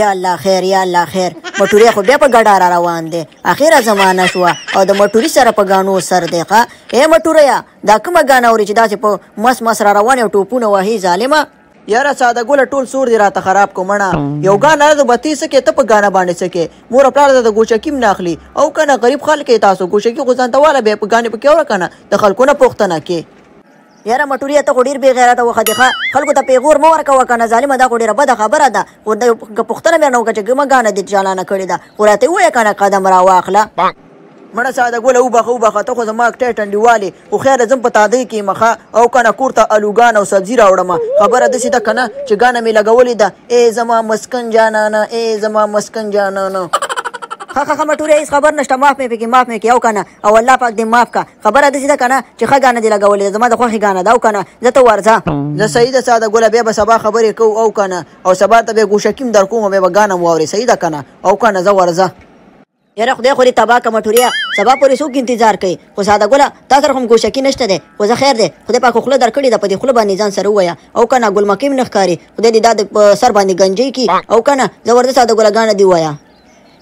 یا الله خیر، یا الله خیر. مټوري خو بیا په ګډا را روان دی، اخیره زمانه شوه او د مټوري سره په ګانو سر دی. ښه ای مټوریه، دا کومه ګانه اوري چې داسې په مس مس را روان او ټوپونه وهي ظالمه؟ یاره ساده ګله، ټول سور دې راته خراب کو. مڼه یو ګانه د بتی څه کې، ته په ګانه باندې څه کې؟ مور پلار د ګوشکیم نه اخلي او کنه غریب خلک یې تاسو، ګوشکي خو ځان ته واله، بیا په ګانې پکې اوره کنه، د خلکو نه پوښتنه کې. یاره مټوریه، ته خو ډېر بې غیرته وختې. ښه خلکو ته پیغور مه ورکوه که نه ظالمه، دا خو ډېره بده خبره ده. خو د پوښتنه مې نه وکړه چې کومه ګانه دې چالانه کړې ده، خو راته ووایه که نه، قدم راواخله. مړه ساده ګله، وبخښه وبخښه، ته خو زما ټی ټنډیوالې. خو خیر، زم په تادۍ کې یم. ښه او که نه کور ته الوګان او سبزي راوړم. خبره داسې ده که نه چې ګانه مې لګولې ده، ای زما مسکن جانانه، ای زما مسکن جانانه. ښه ښه ښه مټورې، هېڅ خبر نشته، معاف مې پکې، معاف مې کړې او که نه، او الله پاک دې معاف کا. خبره داسې ده که نه چې ښه ګانه دې لګولې ده، زما د خوښې ګانه ده او که نه، زه ته ورځه. زه صحیح ده ساده ګله، بیا به سبا خبرې کوو او که نه، او سبا ته بیا ګوشکیم در کوم، بیا به ګانه هم واورې. صحیح ده که نه او که نه، زه ورځه. یاره خدای خو دې تباه که مټوریا، سبا پورې څوک انتظار کوي؟ خو ساده ګله، تا سره خو هم ګوشکي نشته دی، خو زه خیر دی، خدای پاک خو خوله درکړې ده، په دې خوله باندې ځان سره ووایه او که نه. ګل مکۍ هم نه ښکاري، خدای دې دا د سر باندې ګنجۍ کړي او که نه. زه ورځه ساده ګله، ګانه دې ووایه.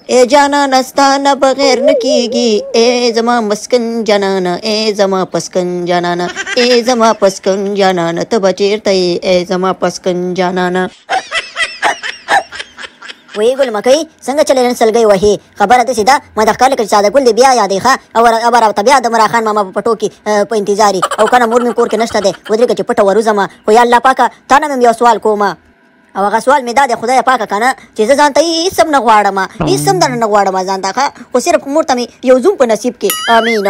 ای جانانه، ستا نه بغیر نه کیږي، ای زما مسکن جانانه، ای زما پسکن جانانه، ای زما پسکن جانانه، ته به چېرته یې ای زما پسکن جانانه؟ وی ګل مکۍ، څنګه چلې نن سلګۍ وهي؟ خبره داسې ده، ما د ښکار لکه چې ساده ګل دې بیا یادوي. ښه او راته بیا د مراخان ماما په پټو کې په انتظار او که نه، مور مې کور کې نشته دی، ودرېږه چې پټه وروځمه. خو یا الله پاکه، تا نه مې یو سوال کومه او هغه سوال مې دا دی، خدای پاکه که نه چې زه ځان ته هېڅ هم نه غواړم، هېڅ هم درنه نه غواړم ځان ته، ښه خو صرف مور ته مې یو زوم په نصیب کې، امین.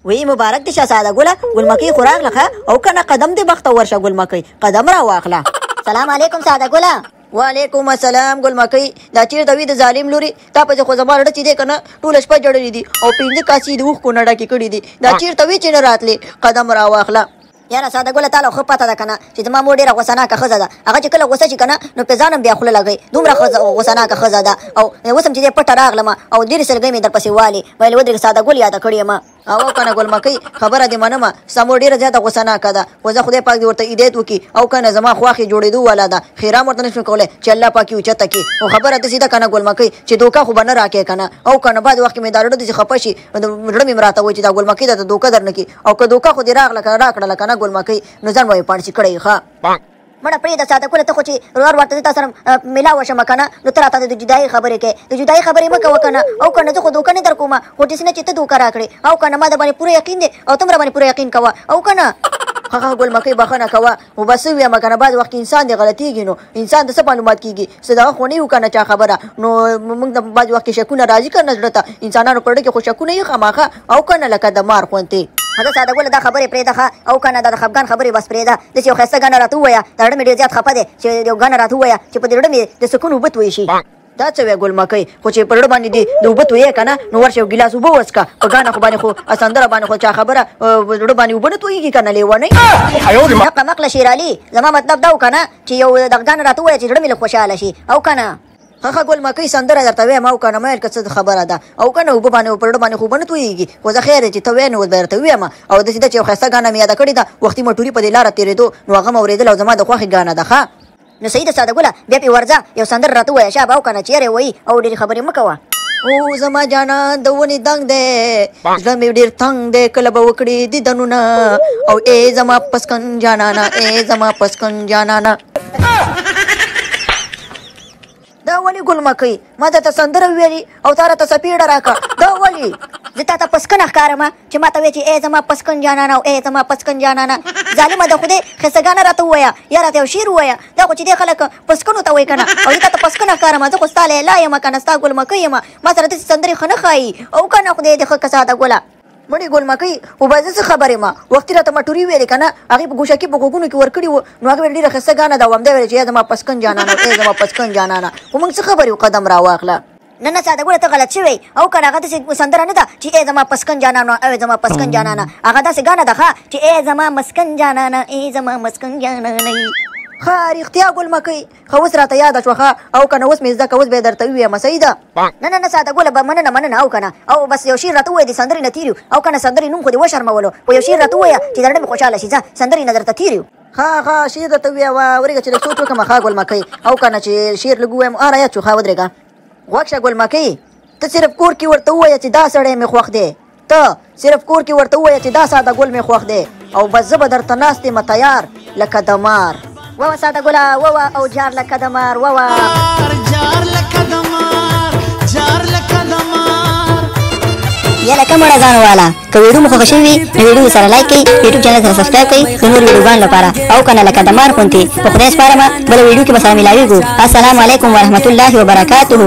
وی مبارک دې شه ساده ګله، ګل مکۍ خو راغله. ښه او که نه، قدم دې بخته ورشه ګل مکۍ، قدم را واخله. سلام علیکم ساده ګله. وعلیکم السلام ګل مکۍ، دا چېرته وي د ظالم لوري؟ تا پسې خو زما زړه چې دی که نه ټوله شپه ژړلي دي او 5 کاسې د اوښکو نه ډکې کړي دي. دا چېرته وي چې نه راتلې؟ قدم را واخله. یاره ساده ګله، تا له ښه پته ده که نه چې زما مور ډېره غوسه ناکه ښځه ده. هغه چې کله غوسه شي که نه، نو په ځان هم بیا خوله لګوي، دومره ښځه غوسه ناکه ښځه ده. او اوس هم چې دی پټه راغلم او ډېرې سلګۍ مې درپسې والې، ویل ودرېږه ساده ګل یاده کړې یم. او که نه ګل مکۍ، خبره دې منمه، ستا مور ډېره زیاته غوسه ناکه ده، خو زه خدای پاک دې ورته هدایت وکړي او که نه، زما خواښې جوړېدو والا ده، ښېرا ورته نه شم کولی چې الله پاک یې اوچته کړي. خو خبره داسې ده که نه ګل مکۍ چې دوکه خو به نه راکې که نه؟ او که نه بعد وخت کې مې دا زړه داسې خفه شي، زړه مې راته وایي چې دا ګل مکۍ درته دوکه در نه کړي، او که دوکه خو دې راغله که راکړله که نه ګل مکۍ، نو ځان به مې پاڼسي کړی. ښه مړه پرېږده ساده ګله، ته خو چې ور ورته زه تا سره ملاوه شمه که نه، نو ته راته د جدایۍ خبرې کوې. د جدایۍ خبرې مه کوه که نه، او که نه زه خو دوکه نه در کومه، خو داسې نه چې ته دوکه راکړې او که نه، ما در باندې پوره یقین دی او ته هم راباندې پوره یقین کوه او که نه. ښه ښه ګل مکۍ، بخښنه کوه، خو بس څه ووایم که نه، بعضې وخت کې انسان دی غلطېږي، نو انسان ته څه معلومات کېږي، څه دغه خو نه یو که نه چا خبره، نو موږ ته بعضې وخت کې شکونه راځي که نه زړه ته. انسانانو په زړه کې خو شکونه یي خامخا او که نه، لکه د مار غوندې. ښه ساده ګله، دا خبرې پرېږده. ښه او که نه دا د خفګان خبرې بس پرېږده، داسې یو ښایسته ګانه راته ووایه، دا زړه مې ډېر زیات خفه دی، چې یو ګانه راته ووایه چې په دې زړه مې د سکون اوبه تویې شي. دا څه وایې ګل مکۍ؟ خو چې په زړه باندې دې د اوبه تویې که نه، نو ورشه یو ګیلاس اوبه وڅښه. په ګانه خو باندې خو سندره باندې خو چا خبره زړه باندې اوبه نه تویېږي که نه لیونۍ. دقه مقله شیرعلي، زما مطلب دا و که نه چې یو دغه ګانه راته ووایه چې زړه مې لږ خوشحاله شي او که نه. ښه ښه ګل مکۍ، سندره درته وایم او که نه، مې که څه خبره ده او که نه، اوبه باندې په زړه باندې خو اوبه نه تویېږي، خو زه خیر دی چې ته وایې نو اوس به درته ووایم. او داسې ده چې یو ښایسته ګانه مې یاده کړې ده، وختي مټوري په دې لاره تېرېدو نو هغه مې اورېدله او زما د خوښې ګانه ده. ښه نو صحیح ده ساده ګله، بیا پې ورځه، یو سندره راته ووایه شابه او که نه، چېرې وایي او ډېرې خبرې مه کوه. او زما جانان د ونې دنګ دی، زړه مې ډېر تنګ دی، کله به وکړي دیدنونه، او ای زما پسکن جانانه، ای زما پسکن جانانه. دا ولې ګل مکۍ، ما درته سندره وویلې او تا راته څپېړه راکړه، دا ولې؟ زه تا ته پسکنه ښکارم چې ما ته وایې چې ای زما پسکن جانانه او ای زما پسکن جانانه؟ ظالمه د خدای، ښایسته ګانه راته ووایه یا راته یو شعر ووایه. دا خو چې دی خلک پسکنو ته وایي که نه، او زه تا ته پسکنه ښکارم؟ زه خو ستا لیلا یم که نه، ستا ګل مکۍ یم، ما سره داسې سندرې ښه نه ښایي او که نه. خدای دې ښه که ساده ګله. مړې ګل مکۍ، خو به زه څه خبر یم؟ وختي راته مټوري ویلې که نه، هغې په ګوشه کې په غوږونو کې ورکړي وو، نو هغې ویل ډېره ښایسته ګانه ده، او همدا ویل چې ای زما پسکن جانانه او ای زما پسکن جانانه، خو موږ څه خبر یو؟ قدم راواخله. نه نه ساده ګله، ته غلط شوی او که نه، هغه داسې سندره نه ده چې ای زما پسکن جانانه او ای زما پسکن جانانه، هغه داسې ګانه ده ښه چې ای زما مسکن جانانه، ای زما مسکن جانانه. ښه رښتیا ګل مکۍ، ښه اوس راته یاده شوه. ښه او که نه اوس مې زده که، اوس به یې درته ووایم. صحیح ده. نه نه نه ساده ګله، به مننه مننه او که نه، او بس یو شعر راته ووایه، د سندرې نه تېر یو او که نه، سندرې نوم خو دې وشرمولو، خو یو شعر راته ووایه چې زړه مې خوشحاله شي. ځه سندرې نه درته تېر یو. ښه ښه شعر درته ووایه، ورېږه چې لږ سوچ وکړم. ښه ګل مکۍ، او که نه چې شعر لږ ووایم، را یاد شو. ښه ودرېږه، غوږ شه ګل مکۍ، ته صرف کور کې ورته ووایه چې دا سړی مې خوښ دی، ته صرف کور کې ورته ووایه چې دا ساده ګل مې خوښ دی، او بس زه به درته ناست یم تیار لکه د مار. ووه ساده ګله ووه او جار لکه د مار ووه. جار لکه د مار، جار لکه د مار. یاله کوم مړه ځان والا، که ویډیو مو خوښه شوې وي نو ویډیو سره لایک کړئ، یوټیوب چینل سره سبسکرایب کړئ د نورو ویډیوګانو لپاره، او که نه لکه د مار غوندې په خدای سپارمه، بله ویډیو کې به سره میلاویږو. السلام علیکم ورحمت الله وبرکاته.